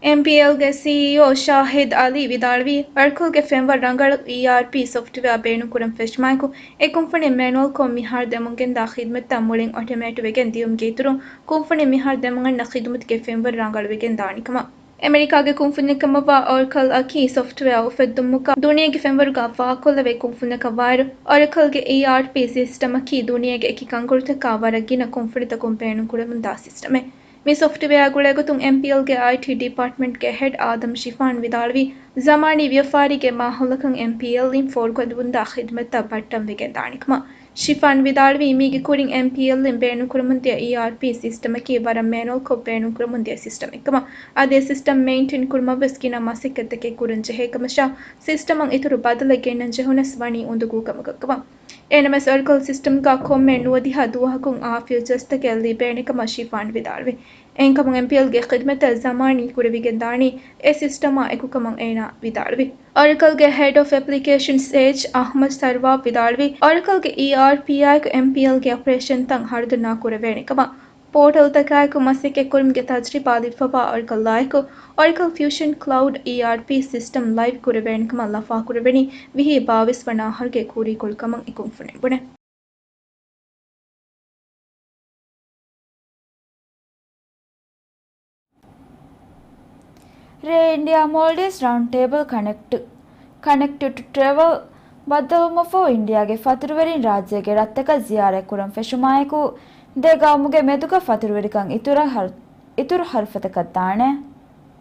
އެމްޕީއެލްގެ ސީއީއޯ ޝާހިދް އަލީ ވިދާޅުވީ، އޮރަކަލްގެ ފެންވަރު ރަނގަޅު އީއާރްޕީ ސޮފްޓްވެއާ ބޭނުންކުރަން ފެށުމާއެކު، އެ ކުންފުނިން މެނުއަލްކޮށް މިހާރު ދެމުންގެންދާ ޚިދުމަތްތައް މުޅިން އޮޓޮމޭޓްވެގެން ދިޔުމުގެ އިތުރުން، ކުންފުނިން މިހާރު ދެމުން އަންނަ ޚިދުމަތުގެ ފެންވަރު ރަނގަޅުވެގެން ދާނެ ކަމަށް. އެމެރިކާގެ ކުންފުނިއަކަށް ކަމަށްވާ އޮރަކަލް އަކީ ސޮފްޓްވެއާ އުފެއްދުމުގަ ދުނިޔޭގެ ފެންވަރުގަ ފާހަގަކޮށްލެވޭ ކުންފުނިއަކަށް ވާއިރު، އޮރަކަލްގެ އީއާރްޕީ ސިސްޓަމަކީ ދުނިޔޭގެ އެކި ކަންކޮޅުތަކާ ވަރަށް ގިނަ ކުންފުނިތަކުން ބޭނުންކުރަމުންދާ ސިސްޓަމެއް. މި ސޮފްޓްވެއާ ގުޅޭގޮތުން އެމްޕީއެލްގެ އައިޓީ ޑިޕާޓްމަންޓްގެ ހެޑް އާދަމް ޝިފާން ވިދާޅުވީ، ޒަމާނީ ވިޔަފާރީގެ މާހައުލަކަށް އެމްޕީއެލްއިން ފޯރުކޮށްދެމުންދާ ޚިދުމަތްތައް ބައްޓަންވެގެން ދާނެ ކަމަށް. ޝިފާން ވިދާޅުވީ، މީގެ ކުރިން އެމްޕީއެލްއިން ބޭނުންކުރަމުންދިޔަ އީއާރްޕީ ސިސްޓަމަކީ ވަރަށް މެނުއަލްކޮށް ބޭނުންކުރަމުންދިޔަ ސިސްޓަމެއްކަމަށް، އަދި އެ ސިސްޓަމް މެއިންޓެން ކުރުމަށް ވެސް ގިނަ މަސައްކަތްތަކެއް ކުރަން ޖެހޭ ކަމަށާ، ސިސްޓަމަށް އިތުރު ބަދަލެއް ގެންނަން ޖެހުނަސް ވަނީ އުނދަގޫ ކަމަކަށްކަމަށް. އެހެނަސް އޮރަކަލް ސިސްޓަމްގަ ކޮންމެ ނުވަދިހަ ދުވަހަކުން އާ ފީޗާސްތަކެއް ލިބޭނެ ކަމަށް ޝިފާން ވިދާޅުވި. އެހެންކަމުން އެމްޕީއެލްގެ ޚިދުމަތްތައް ޒަމާނީ ކުރެވިގެން ދާނީ އެ ސިސްޓަމާ އެކު ކަމަށް އޭނާ ވިދާޅުވި. އޮރަކަލްގެ ހެޑް އޮފް އެޕްލިކޭޝަންސް އެޗް އަޙްމަދު ސަރުވާ ވިދާޅުވީ، އޮރަކަލްގެ އީއާރްޕީއާއެކު އެމްޕީއެލްގެ އޮޕަރޭޝަންތައް ހަރުދަނާ ކުރެވޭނެ ކަމަށް. ޕޯޓަލްތަކާއެކު މަސައްކަތްކުރުމުގެ ތަޖްރިބާ ލިބިފަވާ އޮރަކަލްއާއެކު، އޮރަކަލް ފިއުޝަން ކްލައުޑް އީއާރްޕީ ސިސްޓަމް ލައިވް ކުރެވޭނެ ކަމަށް ލަފާކުރެވެނީ ވިހި ބާވީސް ވަނަ އަހަރުގެ ކުރީކޮޅު ކަމަށް އެ ކުންފުނިން ބުނޭ. ރޭ އިންޑިއާ މޯލްޑިވްސް ރައުންޑް ޓޭބަލް ކަނެކްޓް، ކަނެކްޓް ޓު ޓްރެވަލް ބައްދަލުވުމަށްފަހު އިންޑިއާގެ ފަތުރުވެރިން ރާއްޖޭގެ ރަށްތަކަށް ޒިޔާރަތްކުރަން ފެށުމާއެކު، ދެ ގައުމުގެ މެދުގަ ފަތުރުވެރިކަން އިތުރަށް ހަރު، އިތުރު ހަރުފަތަކަށް ދާނެ.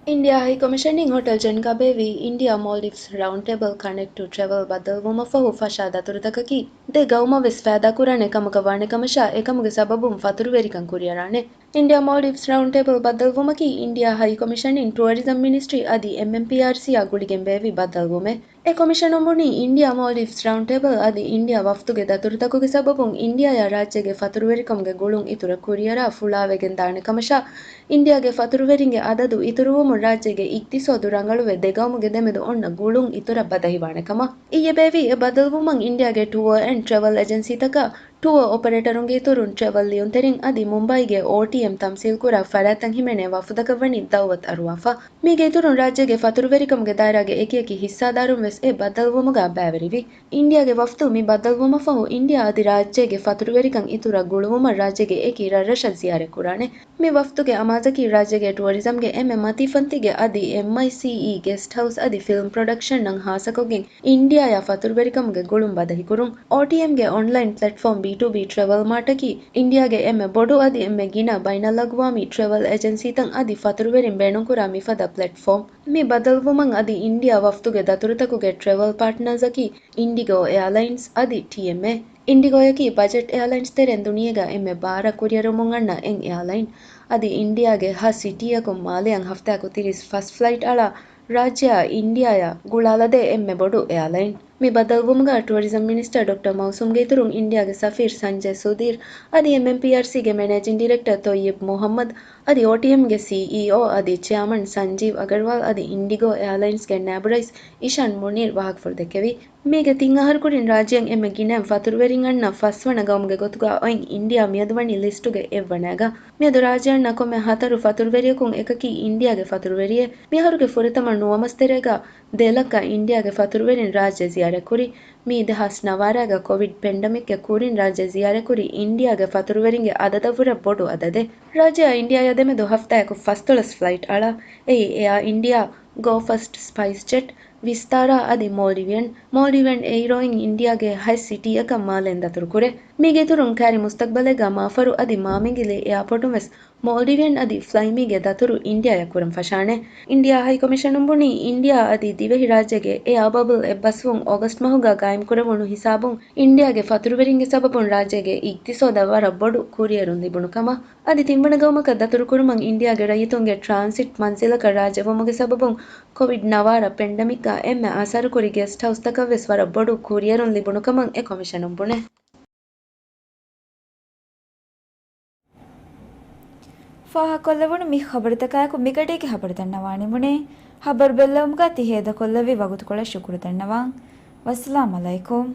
އިންޑިއާ ހައި ކޮމިޝަނިން ހޮޓެލް ޖެންކާ ބޭއްވީ، އިންޑިއާ މޯލްޑިވްސް ރައުންޑް ޓޭބަލް ކަނެކްޓް ޓްރެވަލް ބައްދަލުވުމަށްފަހު ފަށާ ދަތުރުތަކަކީ، ދެ ގައުމަށް ވެސް ފައިދާކުރާނެ ކަމަކަށް ވާނެ ކަމަށާ، އެކަމުގެ ސަބަބުން ފަތުރުވެރިކަން ކުރިއަރާނެ. އިންޑިއާ މޯލްޑިވްސް ރައުންޑް ޓޭބަލް ބައްދަލުވުމަކީ، އިންޑިއާ ހައި ކޮމިޝަނިން، ޓުއަރިޒަމް މިނިސްޓްރީ އަދި އެމްއެމްޕީއާރްސީއާ ގުޅިގެން ބޭއްވި ބައްދަލުވުމެއް. އެ ކޮމިޝަނުން ބުނީ، އިންޑިއާ މޯލްޑިވްސް ރައުންޑް ޓޭބަލް އަދި އިންޑިއާ ވަފްދުގެ ދަތުރުތަކުގެ ސަބަބުން އިންޑިއާޔާ ރާއްޖޭގެ ފަތުރުވެރިކަމުގެ ގުޅުން އިތުރަށް ކުރިއަރާ ފުޅާވެގެން ދާނެ ކަމަށާ، އިންޑިއާގެ ފަތުރުވެރިންގެ އަދަދު އިތުރުވުމުން ރާއްޖޭގެ އިގްތިސޯދު ރަނގަޅުވެ، ދެގައުމުގެ ދެމެދު އޮންނަ ގުޅުން އިތުރަށް ބަދަހިވާނެ ކަމަށް. އިއްޔެ ބޭއްވީ އެ ބައްދަލުވުމަށް އިންޑިއާގެ ޓުއަރ އެންޑް ޓްރެވަލް އެޖެންސީތަކާ، ޓުއަރ އޮޕަރޭޓަރުންގެ އިތުރުން ޓްރެވަލް ލިޔުންތެރިން އަދި މުމްބައިގެ އޯޓީއެމް ތަމްސީލްކުރާ ފަރާތްތައް ހިމެނޭ ވަފުދަކަށް ވަނީ ދައުވަތު އަރުވާފަ. މީގެ އިތުރުން ރާއްޖޭގެ ފަތުރުވެރިކަމުގެ ދާއިރާގެ އެކިއެކި ހިއްސާދާރުން ވެސް އެ ބައްދަލުވުމުގަ ބައިވެރިވި. އިންޑިއާގެ ވަފްދު މި ބައްދަލުވުމަށްފަހު އިންޑިއާ އަދި ރާއްޖޭގެ ފަތުރުވެރިކަން އިތުރަށް ގުޅުވުމަށް ރާއްޖޭގެ އެކި ރަށްރަށަށް ޒިޔާރަތްކުރާނެ. މި ވަފްދުގެ އަމާޒަކީ ރާއްޖޭގެ ޓުއަރިޒަމްގެ އެންމެ މަތީ ފަންތީގެ އަދި އެމްއައިސީއީ ގެސްޓް ހައުސް އަދި ފިލްމް ޕްރޮޑަކްޝަންއަށް ހާއްސަކޮށްގެން އިންޑިއާޔާ ފަތުރުވެރިކަމުގެ ގުޅުން ބަދަހިކުރުން. އޯޓީއެމްގެ އޮންލައިން ޕްލެޓްފޯމް ބީ ޓޫ ބީ ޓްރެވެލް މާޓަކީ އިންޑިއާގެ އެންމެ ބޮޑު އަދި އެންމެ ގިނަ ބައިނަލްއަގުވާމީ ޓްރެވެލް އެޖެންސީތައް އަދި ފަތުރުވެރިން ބޭނުންކުރާ މިފަދަ ޕްލެޓްފޯމް. މި ބަދަލުވުމަށް އަދި އިންޑިއާ ވަފްދުގެ ދަތުރުތަކުގެ ޓްރެވެލް ޕާޓްނާޒަކީ އިންޑިގޯ އެއާލައިންސް އަދި ޓީއެމްއޭ. އިންޑިގޯޔަކީ ބަޖެޓް އެއާލައިންސް ތެރޭން ދުނިޔޭގަ އެންމެ ބާރަށް ކުރިއެރުމުން އަންނަ އެއް އެއާލައިން. އަދި އިންޑިއާގެ ހަ ސިޓީއަކުން މާލެއަށް ހަފްތާއަކު ތިރީސް ފަސް ފްލައިޓް އަޅާ ރާއްޖެއާ އިންޑިއާޔާ ގުޅާލަދޭ އެންމެ ބޮޑު އެއާލައިން. މި ބަދަލުވުމުގަ ޓުއަރިޒަމް މިނިސްޓަރ ޑޮކްޓަރ މައުސޫމްގެ އިތުރުން އިންޑިއާގެ ސަފީރް ސަންޖައް ސުދީރް އަދި އެމްއެމްޕީއާރްސީގެ މެނޭޖިން ޑިރެކްޓަރ ތޮއްޔިބް މުހައްމަދް އަދި އޯޓީއެމްގެ ސީއީއޯ އަދި ޗެއާމަން ސަންޖީވް އަގަރްވާލް އަދި އިންޑިގޯ އެއާލައިންސްގެ ނާއިބު ރައީސް އިޝާން މުނީރް ވާހަކަފުޅު ދެއްކެވި. މީގެ ތިން އަހަރު ކުރިން ރާއްޖެއަށް އެންމެ ގިނައިން ފަތުރުވެރިން އަންނަ ފަސްވަނަ ގައުމުގެ ގޮތުގަ އޮތް އިންޑިއާ މިއަދު ވަނީ ލިސްޓުގެ އެއްވަނައިގަ. މިއަދު ރާއްޖެ އަންނަ ކޮންމެ ހަތަރު ފަތުރުވެރިޔަކުން އެކަކީ އިންޑިއާގެ ފަތުރުވެރިއެއް. މިއަހަރުގެ ފުރަތަމަ ނުވަ މަސް ތެރޭގަ ދެ ލައްކަ އިންޑިއާގެ ފަތުރުވެރިން ރާއްޖެ ޒިޔާރަތްކުރި. މީ ދެހާސް ނަވާރައިގަ ކޮވިޑް ޕެންޑަމިކްގެ ކުރިން ރާއްޖެ ޒިޔާރަތްކުރި އިންޑިއާގެ ފަތުރުވެރިންގެ އަދަދަށްވުރެ ބޮޑު އަދަދެއް. ރާއްޖެއާ އިންޑިއާޔާ ދެމެދު ހަފްތާއަކު ފަސްދޮޅަސް ފްލައިޓް އަޅާ. އެއީ އެއާ އިންޑިއާ، ގޯ ފަސްޓް ސްޕައިސް ޖެޓް، ވިސްތާރާ އަދި މޯލްޑިވިއަން. މޯލްޑިވިއަން އެއިރޯއިން އިންޑިއާގެ ހަތް ސިޓީއަކަށް މާލެއިން ދަތުރުކުރޭ. މީގެ އިތުރުން ކައިރި މުސްތަގްބަލެއްގަ މާފަރު އަދި މާމިނގިލި އެއާޕޯޓުން ވެސް މޯލްޑިވިއަން އަދި ފްލައިމީގެ ދަތުރު އިންޑިއާޔަށް ކުރަން ފަށާނެ. އިންޑިއާ ހައިކޮމިޝަނުން ބުނީ، އިންޑިއާ އަދި ދިވެހިރާއްޖޭގެ އެއާ ބަބަލް އެއްބަސްވުން އޮގަސްޓް މަހުގަ ގާއިމްކުރެވުނު ހިސާބުން އިންޑިއާގެ ފަތުރުވެރިންގެ ސަބަބުން ރާއްޖޭގެ އިގްތިސޯދަށް ވަރަށް ބޮޑު ކުރިއެރުން ލިބުނު ކަމަށް އަދި ތިންވަނަ ގައުމަކަށް ދަތުރުކުރުމަށް އިންޑިއާގެ ރައްޔިތުންގެ ޓްރާންސިޓް މަންޒިލަކަށް ރާއްޖެ ވުމުގެ ސަބަބުން ކޮވިޑް ނަވާރަ ޕެންޑަމިކްގަ އެންމެ އަސަރުކުރި ގެސްޓް ހައުސްތަކަށް ވެސް ވަރަށް ބޮޑު ކުރިއެރުން ލިބުނު ކަމަށް އެ ކޮމިޝަނުން ބުނޭ. ފާހަގަކޮށްލެވުނު މި ޚަބަރުތަކާއެކު މިގަޑީގެ ޚަބަރު ދަންނަވާނީ ބުނޭ. ޚަބަރު ބެއްލެވުމުގަ ތި ހޭދަކޮށްލެއްވި ވަގުތުކޮޅަށް ޝުކުރު ދަންނަވަން. ވައްސަލާމް އަލައިކުމް.